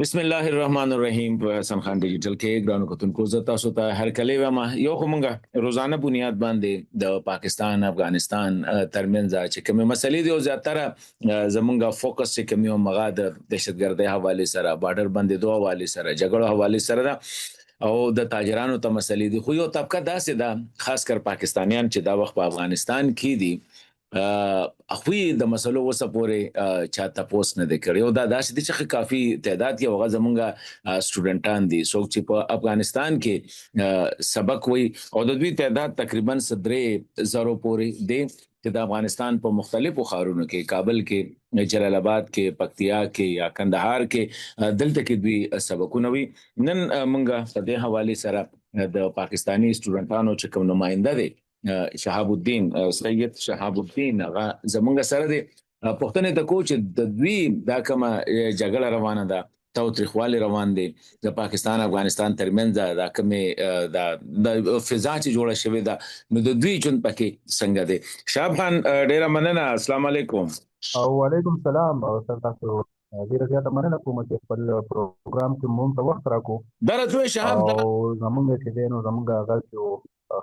بسم الله الرحمن الرحیم. په حسن خان ډیجیټل کې ګرانو کتونکو، زه تاسو ته هرکلی وایم. یو خو مونږه روزانه بنیاد باندې د پاکستان افغانستان ترمنځ چې کومې مسلې دي، او زیاتره زمونږه فوکس چې کوم یو مغه د دهشتګردۍ حواله سره، بارډر باندې دوه حواله سره، جګړو حواله سره ده او د تاجرانو ته مسلې دي. خو یو طبقه داسې ده، خاص کر پاکستانیان چې دا وخت په افغانستان کې دي، هغوی د مسلو اوسه پورې چا تپوس نه دی کړی، او دا داسې دي چې کافي تعداد کې هغه زمونږ سټوډنټان دي، څوک چې په افغانستان کې سبق وایي، او د دوی تعداد تقریبا 3000 پورې دی چې د افغانستان په مختلفو ښارونو کې، کابل کې، جلال آباد کې، پکتیا کې یا کندهار کې، دلته کې دوی سبقونه وي. نن مونږ په دې حواله سره د پاکستاني سټوډنټانو چې کوم نماینده دی، شهاب الدین، سید شهاب الدین، هغه زمونږ سره دی. پوښتنه ته کو چې د دوی دا کومه جګړه روانه ده، تاوتریخوالی روان دی د پاکستان افغانستان ترمنځ، دا کومه د فضا چې جوړه شوې ده، نو د دوی ژوند پکې څنګه دی؟ شهاب خان، ډیره مننه، السلام علیکم. او وعلیکم السلام. او سر، تاسو ډیره زیاته مننه کوم چې خپل پروګرام کې مونږ ته وخت راکو. درته شهاب او زمونږ چې دی نو زمونږ غږ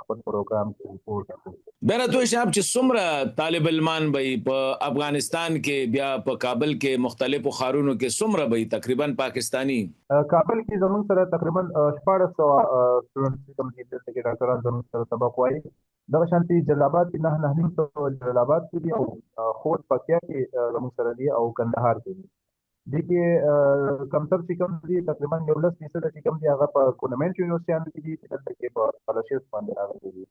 خپل پروګرام کې پورته کړو. درته شهاب، چې څومره طالب علمان به په افغانستان کې، بیا په کابل کې، مختلفو ښارونو کې څومره به تقریبا پاکستاني؟ کابل کې زمونږ سره تقریبا 1600 سټوډنټس کوم دي، دلته کې ډاکټران زمونږ سره سبق وایي. دغه شانتي جلال آباد کې 9-950 جلال آباد کې دي، او خوست پکتیا کې زمونږ سره دي، او کندهار کې دي. دې کې کمتر چې کوم دي، تقریبا 11% چې کوم دي، هغه په ګورنمنټ یونیورسټیانو کې دي چې دلته کې په سکالرشپ باندې راغلي دي،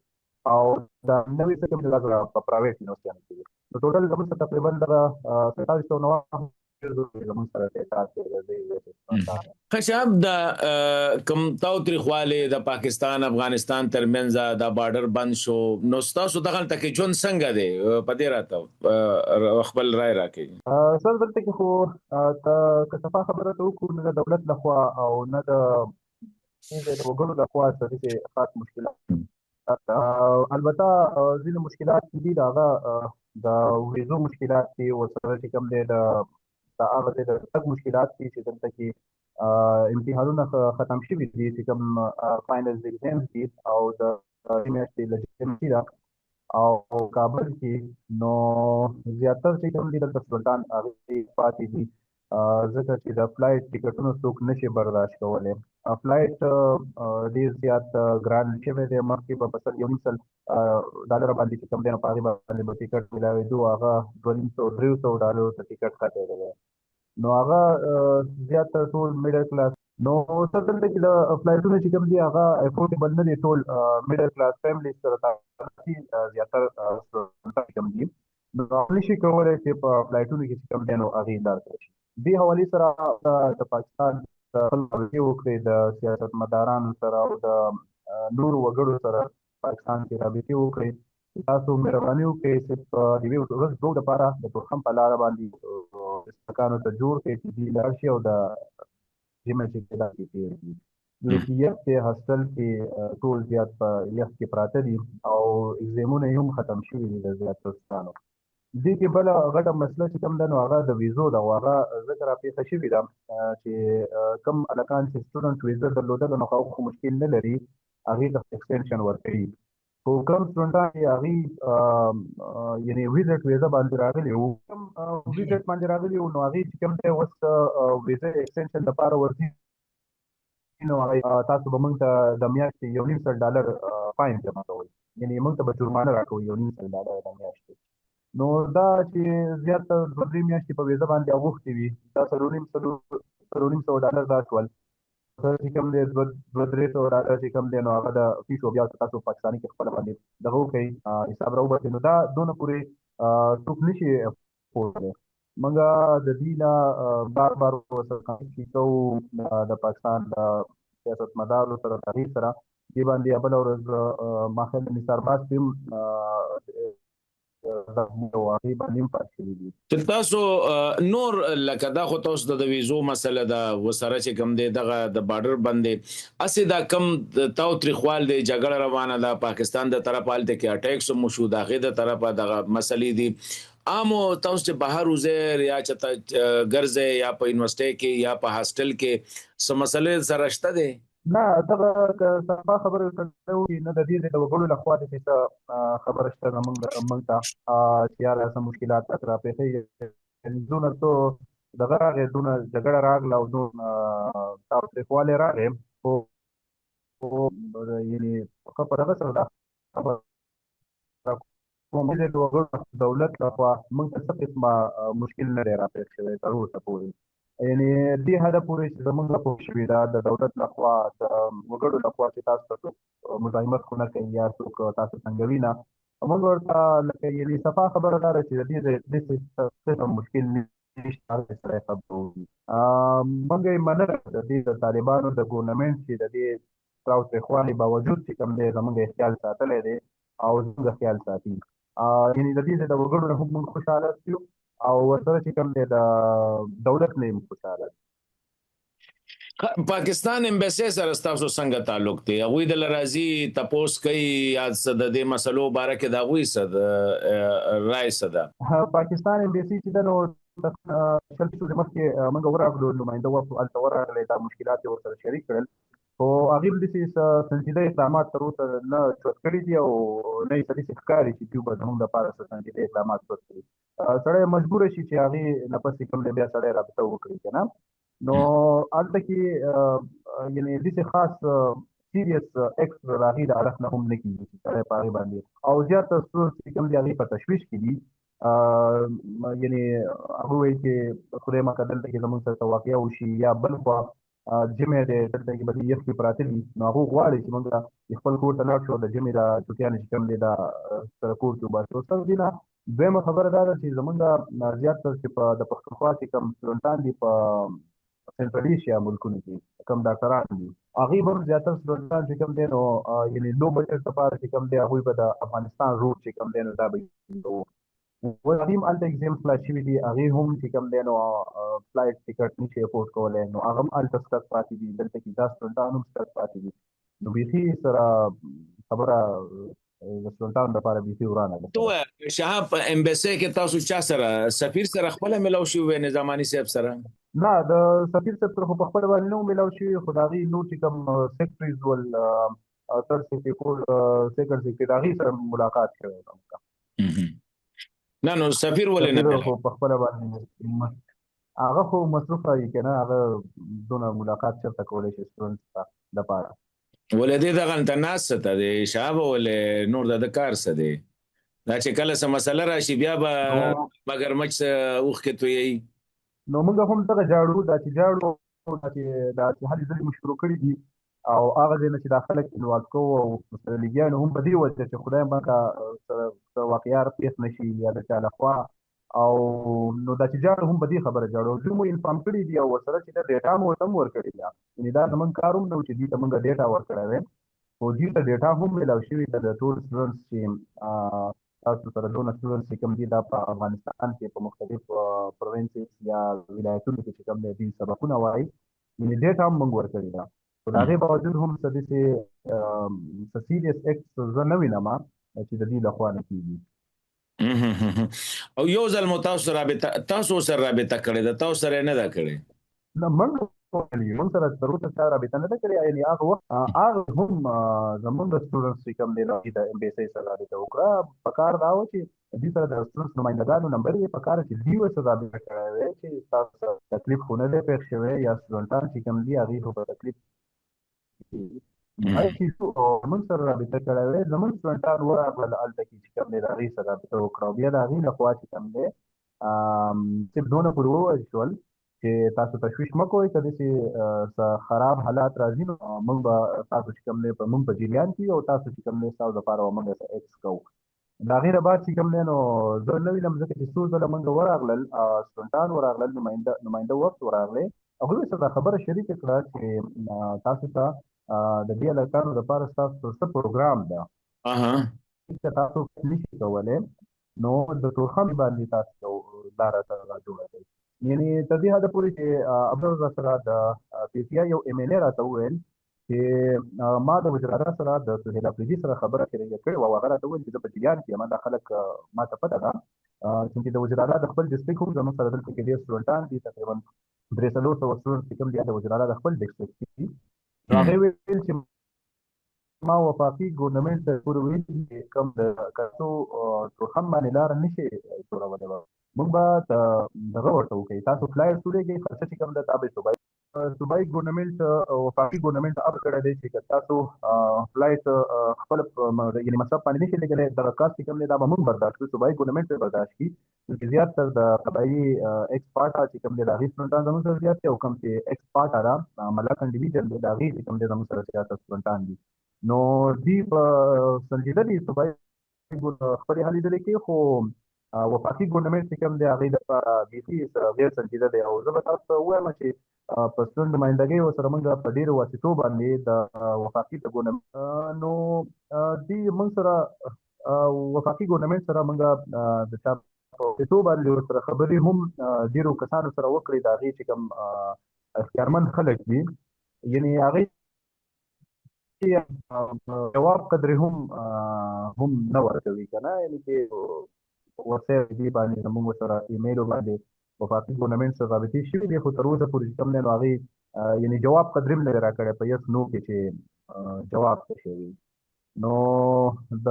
او دا 90 څه کوم دي په پرایویټ یونیورسټیانو کې دي. نو ټوټل زموږ سره تقریبا دغه 2700 زموږ سره تعداد دی. خشاب، د کوم تاوتریخوالی د پاکستان افغانستان ترمنځ، د بارډر بند شو، نو تاسو دغه ته ژوند څنګه دی؟ په دې راته خپل رائے راکړئ. سر، دلته کې خو که صفا خبره ته وکړو، نه د دولت لخوا او نه د وګړو لخوا څه داسې خاص مشکلات. البته ځینې مشکلات چې دي، هغه د ویزو مشکلات دي، ورسره چې کوم دی د هغه ځای د تګ مشکلات دي چې دلته کې امتحانونه ختم شوي دي، چې کوم فاینل ایگزامز دي، او د میاشتې له جمعې ده، او کابل کې نو زیاتره چې کوم دي دلته سټوډنټان هغې پاتې دي، ځکه چې د فلایټ ټکټونو څوک نشي برداشت کولی. فلایټ ډېر زیات ګران شوی دی. مخکې به په 1.5 ډالر باندې چې کوم دی نو په هغې باندې به ټکټ ملاوېدو، هغه 250، 300 ډالرو ته ټکټ ختلی دی. نو هغه زیات ټول میډل کلاس، نو څه دلته کې د فلایټونو چې کوم دي هغه افورډیبل نه دي. ټول میډل کلاس فیملی سره زیاتره سټوډنټان کوم دي، نو هغه نشي کولی چې په فلایټونو کې چې کوم دی نو هغې لاړ کړی شي. دې حوالې سره د پاکستان خپل وکړي، د سیاستمدارانو سره او د نورو وګړو سره پاکستان کې رابطې وکړي. تاسو مهرباني وکړئ چې په یوې ورځ دوه دپاره د تورخم په لاره باندې سکانو ته جوړ کړئ چې دوی لاړ شي او د ژمي چې دا کې تېر دي. ځکه یخ دی، هاسټل کې ټول زیات په یخ کې پراته دي او اګزامونه یې هم ختم شوي دي د زیاتو کسانو. دې کې بله غټه مسله چې کوم ده نو هغه د ویزو ده، او هغه ځکه راپېښه شوې ده چې کوم هلکان چې سټوډنټ ویزه درلودله نو هغه خو مشکل نه لري، هغې ته ایکسټنشن ورکوي، خو کوم سټوډنټان چې هغوی یعنې ویزټ ویزه باندې راغلي وو، کوم ویزټ باندې راغلي وو، نو هغې چې کوم دی اوس ویزه ایکسټنشن لپاره ورځي، نو هغه تاسو به موږ ته د میاشتې 1.5 ډالر فاین جمع کوئ، یعنې موږ ته به جرمانه راکوئ 1.5 ډالر د میاشتې. نو دا چې زیات دوه درې میاشتې په ویزه باندې اوښتې وي، دا 450 ډالر دا شول. چې کوم دی 200-300 ډالر چې کوم دی نو هغه د فیس، او بیا تاسو پاکستاني کې خپل باندې دغه وکړئ، حساب راوباسئ، نو دا دونه پورې څوک نشي پوهېدلی. موږ د دې نه بار بار ورسره کوو، د پاکستان د سیاستمدارو سره، تغییر سره دې باندې. بله ورځ ما خیال نثار باز هم هغې باندې هم پاتې شوي دي. چې تاسو نور لکه دا خو تاسو د ویزو مسله ده، وسره چې کوم دی دغه د بارډر باندې اسې دا کم تاوتریخوال دی، جګړه روانه ده، پاکستان د طرفه هلته کې اټیکس هم وشو، د هغې د طرفه دغه مسلې دي. عامو تاسو چې بهر وځئ یا چې ګرځئ یا په یونیورسټۍ کې یا په هاسټل کې څه مسلې سره شته دی؟ نه، دغه که صفا خبره سره وکړي، نه د دې ځای د وګړو له خوا داسې څه خبره شته نه موږ ته چې یاره څه مشکلات راته راپېښوي. دونه څه دغه راغی، دونه جګړه راغله او دونه تاوتریخوالی راغی، خو یعنې ښه په دغه سره دا خبره کوم د وګړو دولت لخوا موږ ته څه قسمه مشکل نه دی راپېښ شوی تر اوسه پورې. یعنې دې حده پورې چې زمونږ پوه شوې ده د دولت لخوا، د وګړو لخوا چې تاسو ته څوک مزاحمت خو نه کوي یا څوک تاسو تنګوي نه، موږ ورته لکه یعنې صفا خبره دا ده چې د دې ځای داسې قسم مشکل نشته، هغه سره خبرو موږ یې مننه د دې د طالبانو د ګورنمنټ چې د دې تاوتریخوالي باوجود چې کوم دی زمونږ یې خیال ساتلی دی او زمونږ خیال ساتي. یعنې د دې ځای د وګړو نه هم موږ خوشحاله یو او ورسره چې کوم دی د دولت نه هم خوشحاله یو. پاکستان امبیسي سره ستاسو څنګه تعلق دی؟ هغوی د لرازي تپوس کوي یا څه د دې مسلو باره کې د هغوی څه رائے څه ده؟ پاکستان امبیسي چې ده نو 20 ورځې مخکې موږ ورغلو، نماینده وفد هلته ورغلی، دا مشکلات یې ورسره شریک کړل، خو هغې هم داسې څه سنجیده اقدامات تر اوسه نه چوت کړي دي او نه یې څه داسې ښکاري چې دوی به زموږ لپاره څه سنجیده اقدامات چوت کړي. سړی مجبور شي چې هغې نه پس چې کوم دی بیا سړی رابطه وکړي که نه، نو هلته کې یعنې داسې خاص سیریس اکټ د هغې د اړخ نه هم نه کېږي چې سړی په هغې باندې، او زیات ستونزې چې کوم دي هغې په تشویش کې دي. یعنې هغه وایي چې خدای مه کړه دلته کې زموږ سره څه واقعه وشي یا بل خوا ژمی دی دلته کې به دوی یخ کې پراته دي، نو هغه غواړي چې موږ خپل کور ته لاړ شو، د ژمي د چوټیانې چې کوم دی دا سره کور کې وباسو. سره دې نه دویمه خبره دا ده چې زمونږ زیات تر چې په د پښتونخوا کې کوم سټوډنټان دي په سنټرل ایشیا ملکونو کې کوم ډاکټران دي، هغوی به هم زیاتره سټوډنټان چې کوم دی نو یعنې لو بجټ لپاره چې کوم دی هغوی به د افغانستان روډ چې کوم دی نو دا به هغوی هم هلته ایگزام خلاص شوي دي، هغوی هم چې کوم دی نو فلایټ ټیکټ نشي افورډ کولی، نو هغه هم هلته سټک پاتې دي. دلته کې دا سټوډنټان هم سټک پاتې دي، نو بیخي سره خبره د سټوډنټانو لپاره بیخي ورانه ده. ته وایه شهاب، په امبیسي کې تاسو چا سره، سفیر سره خپله ملاو شوي وی نظاماني صاحب سره؟ نه، د سفیر صاحب سره خو په خپله باندې نه وو ملاو شوي، خو د هغې نور چې کوم سیکرټریز ول، تھرډ سیکرټري، فور سیکنډ سیکرټري، د هغې سره ملاقات شوی دی. نه، نو سفیر ولې نه سفیر خو په خپله باندې هغه خو مصروف وي که نه، هغه دونه ملاقات چېرته کولی شي سټوډنټس ته لپاره. ولې دې دغه ته ناست څه ته دی شهاب، ولې نور د ده کار څه دی؟ دا چې کله څه مسله راشي بیا به مګر مچ څه اوښکې تویوي. نو موږ هم دغه جاړو، دا چې جاړو، دا چې هلې ځلې مو شروع کړي دي او هغه ځای نه چې دا خلک انوالو کوو او سره لګیا نو هم په دې وجه چې خدای مه که څه واقعیا پېښ نه شي یا د چا لخوا، او نو دا چې جاړو هم په دې خبره جاړو، دوی مو انفارم کړي دي او ورسره چې دا ډیټا مو ورته هم ورکړې ده. یعنې دا زموږ کار هم نه و چې دوی ته موږ ډیټا ورکړی وی، خو دوی ته ډیټا هم میلاو شوې ده د ټول سټوډنټس چې تاسو سره دونه سټوډنټس چې کوم دي دا په افغانستان کې په مختلف پروینسز یا ولایتونو کې چې کوم دی دوی سبقونه وایي، یعنې ډیټا هم موږ ورکړې ده. خو د هغې باوجود هم څه داسې څه سیریس اکټ زه نه وینم چې د دوی لخوا نه کېږي. او یو ځل مو تاسو رابطه، تاسو سره رابطه کړې ده، تاسو سره نه ده کړې؟ نه، موږ سره تر اوسه چا رابطه نه ده کړې. یعنې هغه وخت هغه هم زمونږ د سټوډنټس چې کوم دی د امبیسۍ سره رابطه وکړه. په کار دا و چې دوی سره د سټوډنټس نمایندګانو نمبر یې په کار چې دوی ورسره رابطه کړی وی چې ستاسو سره تکلیف خو نه دی پېښ شوی یا سټوډنټان چې کوم دي هغوی خو په تکلیف زمونږ سره رابطه کړی وی. زمونږ سټوډنټان ورغلل هلته کې چې کوم دی د هغې سره رابطه وکړه او بیا د هغې له خوا چې کوم دی صرف دونه پورې وویل شول چې تاسو تشویش مه کوئ، که داسې څه خراب حالات راځي نو موږ به تاسو چې کوم دی په موږ په جریان کې یو او تاسو چې کوم دی ستاسو دپاره به موږ څه اکس کوو. د هغې نه بعد چې کوم دی نو زه نه وینم، ځکه چې څو ځله موږ ورغلل، سټوډنټان ورغلل، نماینده وفد ورغلی، هغوی سره دا خبره شریکه کړه چې تاسو ته د دې هلکانو دپاره ستاسو څه پروګرام ده، که تاسو نشي کولی نو د تورخم باندې تاسو یو لاره سره را جوړه کړئ. یعنې تر دې حده پورې چې عبدالرزاق سره د پي ټي آی یو ایم ایل ای راته وویل چې ما د وزیراعلی سره د سهیل افریدي سره خبره شریکه کړې وه، هغه راته وویل چې زه په جریان کې یم، دا خلک ما ته پته ده. چونکې د وزیر اعلی د خپل ډسټرکټ هم زموږ سره دلته کې ډېر سټوډنټان دي، تقریبا 300-400 سټوډنټ چې کوم دي د وزیر اعلی د خپل ډسټرکټ دي. نو هغې ویل چې ما وفاقي ګورنمنټ ته پورې ویلي چې کوم د کسو تورخم باندې لاره نه شي جوړولی، موږ به دغه ورته وکړي، تاسو فلایرز ولېږئ، خرچه چې کوم ده دا به صوبایي ګورنمنټ وفاقي ګورنمنټ امر کړی دی چې که تاسو فلایټ خپل یعنې مصرف باندې نشئ لېږلی، دغه کاست چې کوم دی دا به موږ برداشت کړو، صوبایي ګورنمنټ به برداشت کړي. چونکې زیات تر د قبایلي ایکس پارټا چې کوم دی د هغې سټوډنټان زموږ سره زیات دي، او کوم چې ایکس پارټا ده ملاکنډ ډویژن دی د هغې چې کوم دی زموږ سره زیات سټوډنټان دي. نو دوی په سنجیده دي، صوبایي خپلې هلې ځلې کوي، خو وفاقي ګورنمنټ چې کوم دی هغې دپاره بیخي غیر سنجیده دی. او زه به تاسو ته ووایم چې په سټوډنټ نمایندګۍ ورسره موږ په ډېرو واسطو باندې د وفاقي د ګورنمنټ نو دوی موږ سره وفاقي ګورنمنټ سره موږ د چا په واسطو باندې ورسره خبرې هم ډېرو کسانو سره وکړې، د هغې چې کوم اختیارمند خلک دي یعنې هغې جواب قدرې هم نه ورکوي که نه، یعنې چې ورسره دې باندې زموږ سره ایمیلو باندې وفاقي ګورنمنټ سره رابطې شوې دي، خو تر اوسه پورې چې کوم دی نو هغې یعنې جواب قدرې هم نه دی راکړی په یس نو کې چې جواب څه شی وي. نو د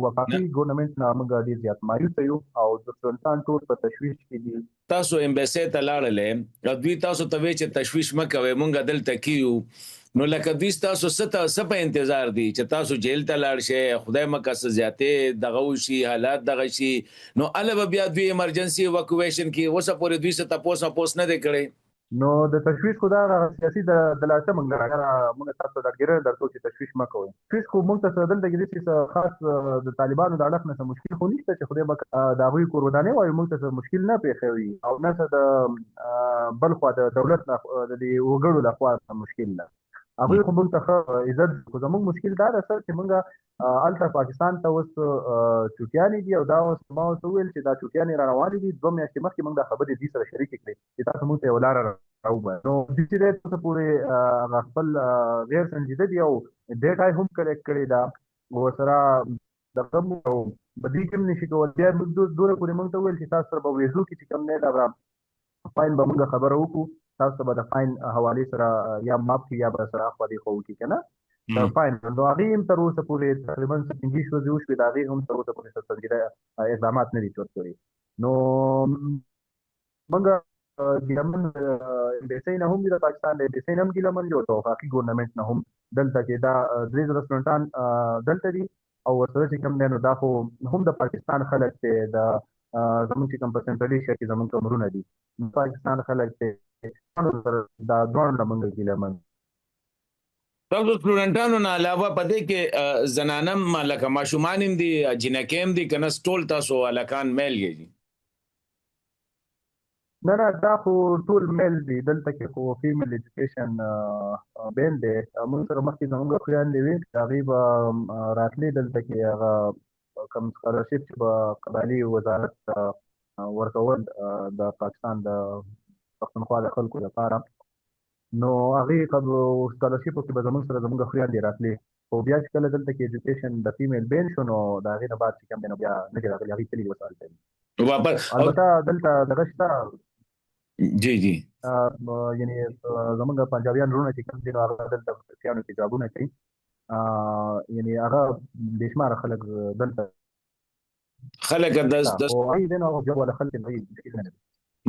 وفاقي ګورنمنټ نه موږ ډېر زیات مایوسه یو او د سټوډنټان ټول په تشویش کې دي. تاسو امبیسۍ ته لاړلې او دوی تاسو ته وی چې تشویش مه کوئ مونږ دلته کې یو، نو لکه دوی ستاسو څه ته څه په انتظار دي چې تاسو جیل ته لاړ شئ، خدای مه که څه زیاتې دغه وشي، حالات دغه شي، نو هله به بیا دوی ایمرجنسي ایواکویشن کې اوسه پورې دوی څه تپوس مپوس نه دی کړی؟ نو د تشویش خو دا هغه سیاسي دلاسه موږ لره موږ تاسو ته ډاډګیرنه درکوو چې تشویش مه کوئ. تشویش خو موږ ته څه دلته کې داسې څه خاص د طالبانو د اړخ نه څه مشکل خو نشته چې خدای به د هغوی کورودانې وایو، موږ ته څه مشکل نه پېښوي او نه څه د بل خوا د دولت نه د دې وګړو له خوا څه مشکل نه. هغوی خو موږ ته ښه عزت، خو زموږ مشکل دا ده سر چې موږ هلته پاکستان ته اوس چوټیانې دي، او دا اوس ما ورته وویل چې دا چوټیانې را روانې دي، 2 میاشتې مخکې موږ دا خبرې دوی سره شریکې کړې چې تاسو موږ ته یوه لاره راوباسئ. نو دوی چې دی تر اوسه پورې هغه خپل غیر سنجیده دي او ډیټا یې هم کلیکټ کړې ده ورسره دغه او په دې کې هم نشي کولی. بیا موږ دوره پورې موږ ته وویل چې تاسو سره به ویزو کې چې کوم دی دغه فاین به موږ خبره وکړو، تاسو ته به د فاین حوالې سره یا معاف کړي یا به سره اخوا دېخوا وکړي که نه د فاین. نو هغې هم تر اوسه پورې تقریبا څه 25 ورځې وشوې، د هغې هم تر اوسه پورې څه سنجیده اقدامات نه دي چورت کړي. نو موږ ګیله من امبیسۍ نه هم دي، د پاکستان د امبیسۍ نه هم ګیله من یو، د وفاقي ګورنمنټ نه هم. دلته کې دا 3000 سټوډنټان دلته دي او ورسره چې کوم دی نو دا خو هم د پاکستان خلک دی، د زمونږ چې کوم په سنټرل ایشیا کې زمونږ کوم وروڼه دي پاکستان خلک دی، دا دواړو نه موږ ګیله من. تاسو سټوډنټانو نه علاوه په دې کې زنانه هم لکه ماشومان هم دي، جینکۍ هم دي که نه ټول تاسو هلکان میل یئ؟ نه نه، دا خو ټول میل دي، دلته کې خو فیمیل ایجوکیشن بین دی. موږ سره مخکې زموږ خویندې وې، هغې به راتلې دلته کې هغه کوم سکالرشپ چې به قبایلي وزارت ورکول د پاکستان د پښتونخوا د خلکو لپاره، نو هغې سکالرشپو کې به زموږ سره زموږ خویندې راتلې. خو بیا چې کله دلته کې ایجوکیشن د فیمیل بین شو نو د هغې نه بعد چې کوم دی نو بیا نه دي راغلي، هغوی تللي اوس هلته دي. واپس البته دلته دغه شته. جی جی. یعنې زموږ پنجابیان وروڼه چې کوم دي نو هغه دلته په فیانو کې جابونه کوي، یعنې هغه بې شماره خلک دلته خلک د خو هغوی دی نو هغه جاب والا خلک هغوی مشکل نه لري.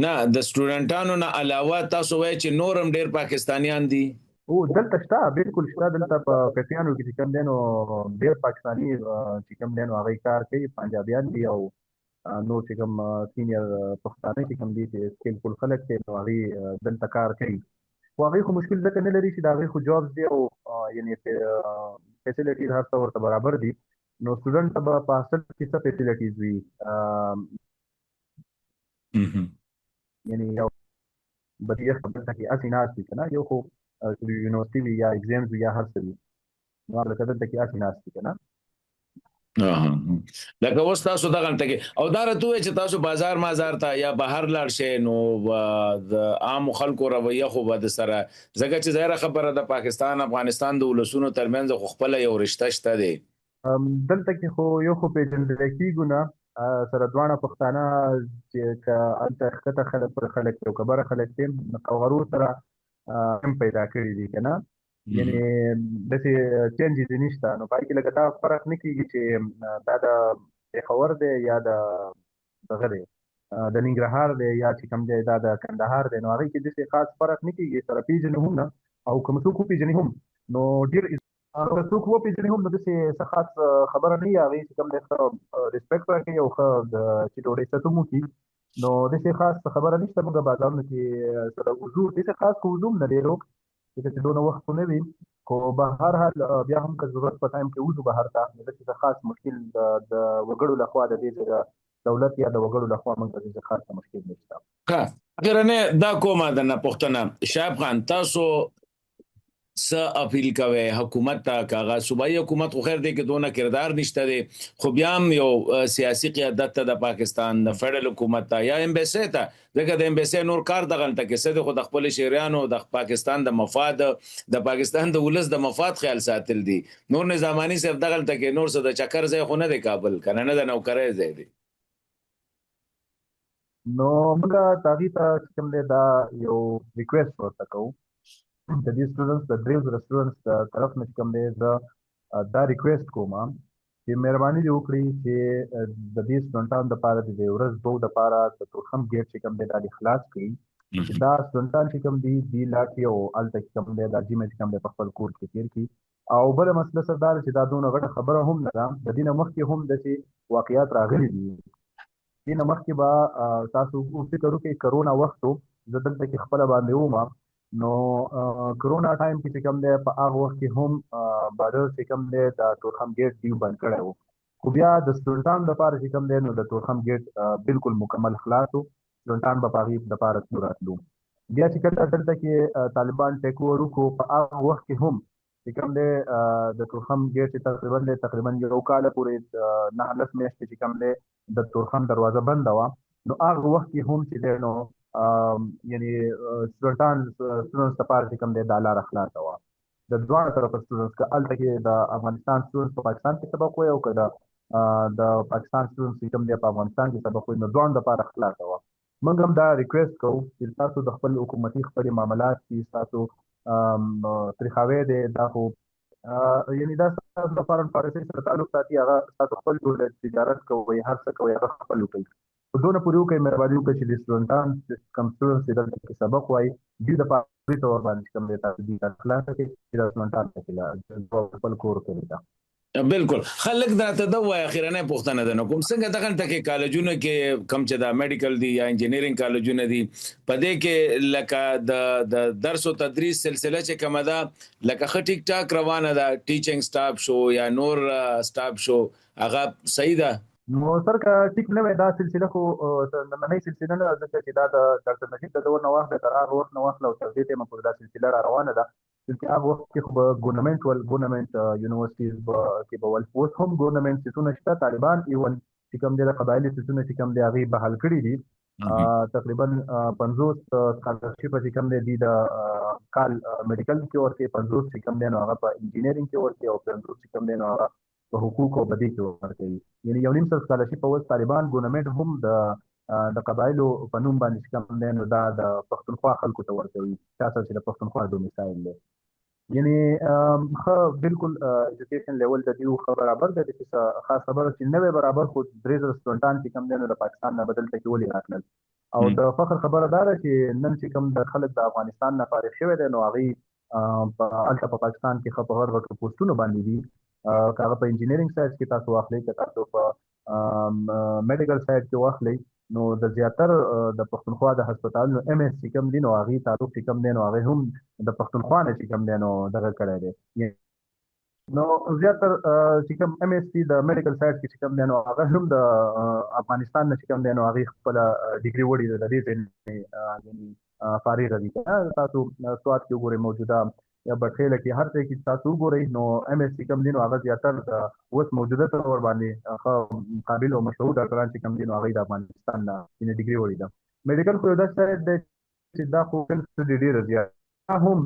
نه، د سټوډنټانو نه علاوه تاسو وایئ چې نور هم ډېر پاکستانیان دي؟ هو دلته شته، بالکل شته. دلته په فیانو کې چې کوم دی نو ډېر پاکستاني چې کوم دی نو هغوی کار کوي، پنجابیان دي او نور چې کوم سینیر پښتانه چې کوم دي چې سکیلفول خلک دي نو هغوی دلته کار کوي. خو هغوی خو مشکل ځکه نه لري چې د هغوی خو جابز دي او یعنې فیسیلیټیز هر څه ورته برابر دي. نو سټوډنټ ته به په اصل کې څه فیسیلیټیز وي؟ یعنې یو به دې یخ دلته کې هسې ناست وي که نه، یو خو چې یونیورسټي وي یا ایگزامز وي یا هر څه وي، نو هغه لکه دلته کې هسې ناست وي که نه. لکه اوس تاسو دغه ټکی او دا راته ووایئ چې تاسو بازار مازار ته یا بهر لاړ شئ نو د عامو خلکو رویه خو به د سره، ځکه چې ظاهره خبره د پاکستان افغانستان د ولسونو ترمنځ خو خپله یو رشته شته دی. دلته کې خو یو خو پېژندل کېږو نه، سره دواړه پښتانه چې که هلته ښکته خلک پر خلک او که بره خلک دي، نو قوغرو سره هم پیدا کړي دي که نه، یعنې داسې چینجز نشته. نو پای کې لکه دا فرق نه کېږي چې دا د پېښور دی یا د دغه دی، د ننګرهار دی یا چې کوم دی دا د کندهار دی، نو هغې کې داسې خاص فرق نه کېږي. سره پېژنو هم نه، او که څوک وپېژني هم نو ډېر، که څوک وپېژني هم نو داسې څه خاص خبره نه وي. هغې چې کوم دی ښه ریسپیکټ راکوي او ښه چې ډوډۍ ستم وکړي، نو داسې خاص خبره نشته. موږ بازارونو کې سره وځو، داسې خاص خو وځو هم نه ډېرو، ځکه چې دونه وخت خو نه وي، خو به هر حال بیا هم که ضرورت په ټایم کې وځو بهر ته، نو داسې څه خاص مشکل د وګړو لخوا، د دې ځای دولت یا د وګړو لخوا موږ ته داسې خاص مشکل نشته. ښه، اخرنۍ دا کومه درنه پوښتنه، شهاب خان، تاسو څه اپیل کوي حکومت ته؟ که هغه صوبایي حکومت خو خیر دی کې دونه کردار نشته دی، خو بیا هم یو سیاسي قیادت ته د پاکستان، د فدرال حکومت ته یا امبیسي ته، ځکه د امبیسي نور کار دغلته کې څه دی، خو د خپل شهریانو، د پاکستان د مفاد، د پاکستان د ولس د مفاد خیال ساتل دي. نور نظاماني صاحب دغلته کې نور څه د چکر ځای خو نه دی کابل که نه، نه د نوکرۍ ځای دی. نو موږ هغې ته چې کوم دی دا یو ریکویسټ ورته کوو د دې سټوډنټس، د 3000 سټوډنټس د طرف نه چې کوم دی زه دا ریکویسټ کوم چې مهرباني دې وکړي چې د دې سټوډنټانو دپاره د ورځ دوو دپاره د تورخم ګیټ چې کوم دی دا دې خلاص کړي، چې دا سټوډنټان چې کوم دي دي لاړ شي او هلته چې کوم دی دا جمع چې کوم دی په خپل کور کې تېر کړي. او بله مسله سر دا ده چې دا دونه غټه خبره هم نه ده، د دې نه مخکې هم داسې واقعات راغلي دي. دې نه مخکې به تاسو فکر وکړئ، کرونا وخت و، زه دلته کې خپله باندې وم، نو کرونا ټایم کې چې کوم دی په هغه وخت کې هم بارډر چې کوم دی د تورخم ګیټ دیو بند کړی و، خو بیا د سټوډنټانو دپاره چې کوم دی نو د تورخم ګیټ بالکل مکمل خلاص و، سټوډنټان به په هغې دپاره تلو راتلو. بیا چې کله دلته کې طالبان ټیک اوور وکړو، په هغه وخت کې هم چې کوم دی د تورخم ګیټ چې تقریبا دی تقریبا یو کال پورې 9 لس میاشتې چې کوم دی د تورخم دروازه بنده وه، نو هغه وخت کې هم چې دی نو یعنی سټوډنټس لپاره چې کوم دی دا لاره خلاصه وه. د دواړو طرفه سټوډنټس، که هلته کې د افغانستان سټوډنټس په پاکستان کې سبق وایي او که د پاکستان سټوډنټس چې کوم دی په افغانستان کې سبق وایي، نو دواړو لپاره خلاصه وه. موږ هم دا ریکویسټ کوو چې تاسو د خپل حکومتي خپلې معاملات کې تاسو تریخاوی دی، دا خو یعنی دا ستاسو د فارن پالیسۍ سره تعلق ساتي، هغه تاسو خپل جوړ تجارت کوئ، هر څه کوئ، هغه خپل وکړئ، خو دونه پورې وکړئ، مهرباني وکړئ چې د سټوډنټان کوم سټوډنټس چې دلته کې سبق وایي دوی دپاره طور باندې چې کوم دی تاسو دوی ته خلاصه کړئ چې دا سټوډنټان پکې خپل کور کړي ته. بالکل، خلک درته دا وایي. اخیرنۍ پوښتنه ده، نو کوم څنګه دغه ټکی کالجونو کې کم چې دا میډیکل دي یا انجینیرینګ کالجونه دي، په دې کې لکه د درس او تدریس سلسله چې کومه ده لکه ښه ټیک ټاک روانه ده، ټیچینګ سټاف شو یا نور سټاف شو، هغه صحیح ده؟ نو سر که ټیک نه وای دا سلسله خو نننۍ سلسله نه ده، ځکه چې دا د ډاکټر نجیب د دور نه واخله، تر هغه وخت نه واخله او تر دې ټایمه پورې دا سلسله را روانه ده، چې هغه وخت کې خو به ګورنمنټ ول، ګورنمنټ یونیورسټیز به کې به ول، اوس هم ګورنمنټ سیټونه شته. طالبان ایون چې کوم دی د قبایلي سیټونه چې کوم دی هغې بحال کړي دي، تقریبا 50 سکالرشپ چې کوم دی دی د کال میډیکل کې ورکوي، 50 چې کوم دی نو هغه په انجینیرینګ کې ورکوي او 50 چې کوم دی نو هغه په حقوق او بدې کې ورکوي، یعنی 1.5 لک سکالرشپ اوس طالبان ګورنمنټ هم د قبایلو په نوم باندې چې کوم دی نو دا د پښتونخوا خلکو ته ورکوي، چا سره چې د پښتونخوا ډومیسایل دی. یعنی ښه بالکل ایجوکیشن لیول د دیو ښه برابر دی، چې خاص خبره چې نوی برابر، خو 3000 سټوډنټان چې کوم دی نو د پاکستان نه به دلته کې ولې راتلل؟ او د فخر خبره دا ده چې نن چې کوم د خلک د افغانستان نه فارغ شوی دی نو هغوی په هلته په پاکستان کې ښه په غټ غټو پوسټونو باندې دي. که هغه په انجینیرینګ سایډ کې تاسو واخلئ، که تاسو په میډیکل سایډ کې واخلئ، نو د زیاتر د پښتونخوا د هسپتالونو ایم ایس چې کوم دي نو هغې تعلق چې کوم دی نو هغې هم د پښتونخوا نه چې کوم دی نو دغه کړی دی. نو زیاتر چې کوم ایم ایس سی د میډیکل سایډ کې چې کوم دی نو هغه هم د افغانستان نه چې کوم دی نو هغې خپله ډیګري وړي ده، د دې ځای یعنی فارغه دي. تاسو سوات کې وګورئ موجوده یا بټخېله کې، هر ځای کې تاسو وګورئ نو ایم ایس چې کوم دي نو هغه زیاتر د اوس موجوده طور باندې ښه قابل او مشهور ډاکټران چې کوم دي نو هغوی د افغانستان نه یعنې ډیګري وړي ده. میډیکل خو یو داسې سایډ دی چې دا خو سټډي ډېره زیاته هم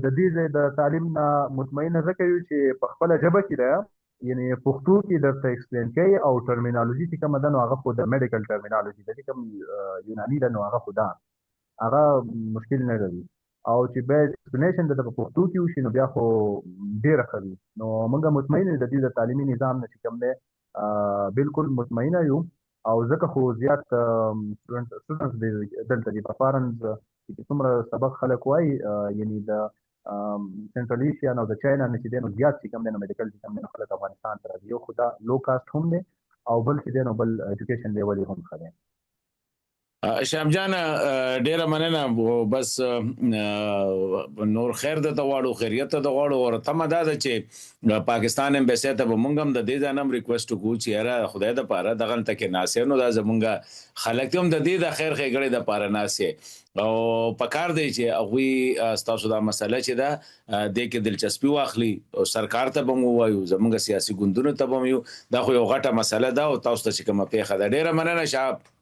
د دې ځای د تعلیم نه مطمئنه ځکه یو چې په خپله ژبه کې ده. یعنی پښتو کې درته ایکسپلین کوي، او ټرمینالوژي چې کومه ده نو هغه خو د میډیکل ټرمینالوژي ده، چې کوم یوناني ده نو هغه خو ده، هغه مشکل نه لري. او چې بیا ایکسپلینیشن د په پښتو کې وشي نو بیا خو ډیره ښه وي. نو موږ مطمئن یو د دې د تعلیمي نظام نه چې کوم دی، بالکل مطمئنه یو، او ځکه خو زیات سټوډنټس دلته دي. په فارنز چې څومره سبق خلک وایي، یعنی د سنټرل ایشیا او د چاینا نه چې دی نو زیات چې کوم دی نو میډیکل چې کوم دی نو خلک افغانستان ته راځي. یو خو دا لو کاسټ هم دی، او بل چې دی نو بل ایجوکیشن لیول یې هم ښه دی. شام جان، ډیره مننه. بس نور خیر د غواړو، خیریت د غواړو، او تمه دا ده چې پاکستان امبیسي ته به مونږ هم د دې ځای نه ریکوست وکړو چې یاره خدای د پاره دغه ته کې ناسې، نو دا زمونږ خلک هم د دې د خیر ښېګړې د پاره ناسې، او پکار دی چې هغوی ستاسو دا مسله چې ده دې کې دلچسپي واخلي، او سرکار ته به مو وایو، زمونږ سیاسي ګوندونو ته به یو، دا خو یو غټه مسله ده او تاسو ته چې کومه پېښه ده. ډیره مننه شهاب.